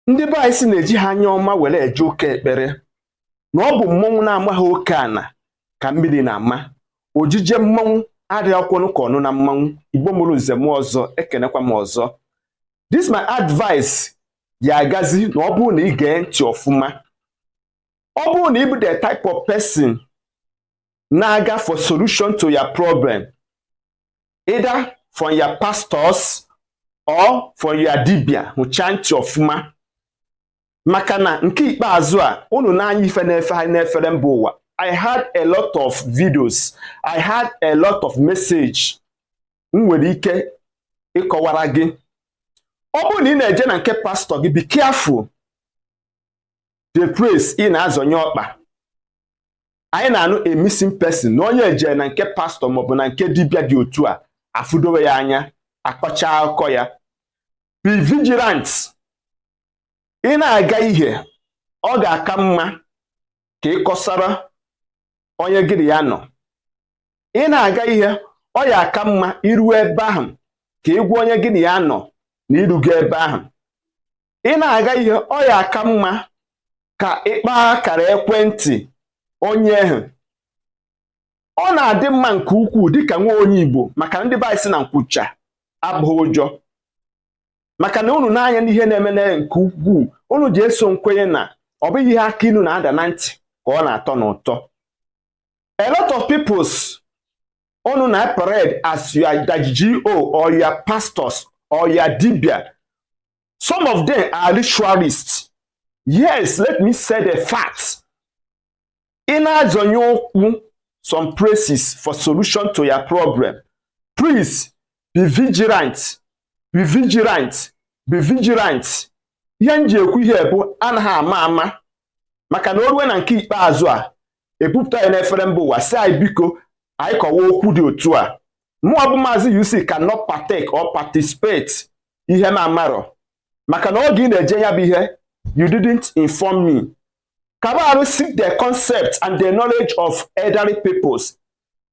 Ndị be anyị si na-eji ha anya ọma were eje ụka ekpere na ọ bụ mmọnwụ na-amaghị oke ana ka mmiri na-ama. Ojije mmọnwụ adịghị ọkwụnụ ka ọnụ na mmanwụ. Igbo mụrụ nze m ọzọ, ekenekwa m ọzọ. This my advice ya agazi na ọ bụrụ na ị gee ntị ọfụma, ọ bụrụ na ị bụ the type of person na-aga for solution to your problem, either from your pastors or from your dibia, hụchaa ntị ọfụma, maka na nke ikpeazụ a unu na-anya ife na-efe ha n'efere mba ụwa. I had a lot of videos, I had a lot of message m nwere ike ịkọwara gị. Ọ bụrụ na ị na-eje na nke pastọ gị, be careful the place ị na-azọnye ọkpa. Anyị na-anụ a missing person na onye eje na nke pastọ maọbụ na nke dibịa dị otu a, afụdowe ya anya, akọcha akụkọ ya. Be vigilant. Ị na-aga ihe, ọ ga-aka mma ka ị kọsara onye gịnị ya nọ. Ị na-aga ihe, ọ ya aka mma iruo ebe ahụ ka ị gwa onye gịnị ya nọ na irugo ebe ahụ. Ị na-aga ihe, ọ ya aka mma ka ị kpaa akara ekwentị onye ahụ. Ọ na-adị mma nke ukwuu dịka nwa onye Igbo, maka ndị be anyị sị na nkwụcha abụghị ụjọ, maka na unu na-anya n'ihe na-eme na nke ukwuu, unu ji eso nkwenye na ọ bụghị ihe aka inu na-ada na ntị ka ọ na-atọ n'ụtọ. A lot of peoples unu na parade as your GO or your pastors or your dibia, some of them are ritualists. Yes, let me say the fact. Ị na-azọnye ụkwụ some places for solution to your problem, please be vigilant, be vigilant, be vigilant. Ihe m ji ekwu ihe bụ anaghị ama ama, maka na o rue na nke ikpeazụ a ebupụta ya n'efere mba ụwa, si anyị biko, anyị kọwaa okwu dị otu a. Mụọ bụ Maazị UC cannot partake or participate ihe m amarọ, maka na oge ị na-eje ya bụ ihe, you didn't inform me. Kabarụ seek the concept and the knowledge of elderly peoples,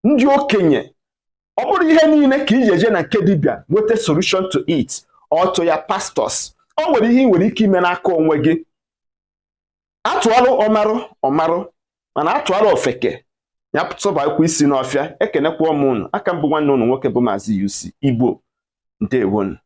ndị okenye. Ọ bụrụ ihe niile ka iji eje na nke dibịa nweta solution to it or to your pastors, o nwere ihe ị nwere ike ime n'aka onwe gị. Atụalụ ọmarụ ọmarụ, mana atụalụ ofeke ya tụba ekwu isi n'ọfịa. Ekenekwa m unu. Aka mbụ, nwanne unu nwoke bụ Maazị UC Igbo. Ndewonu.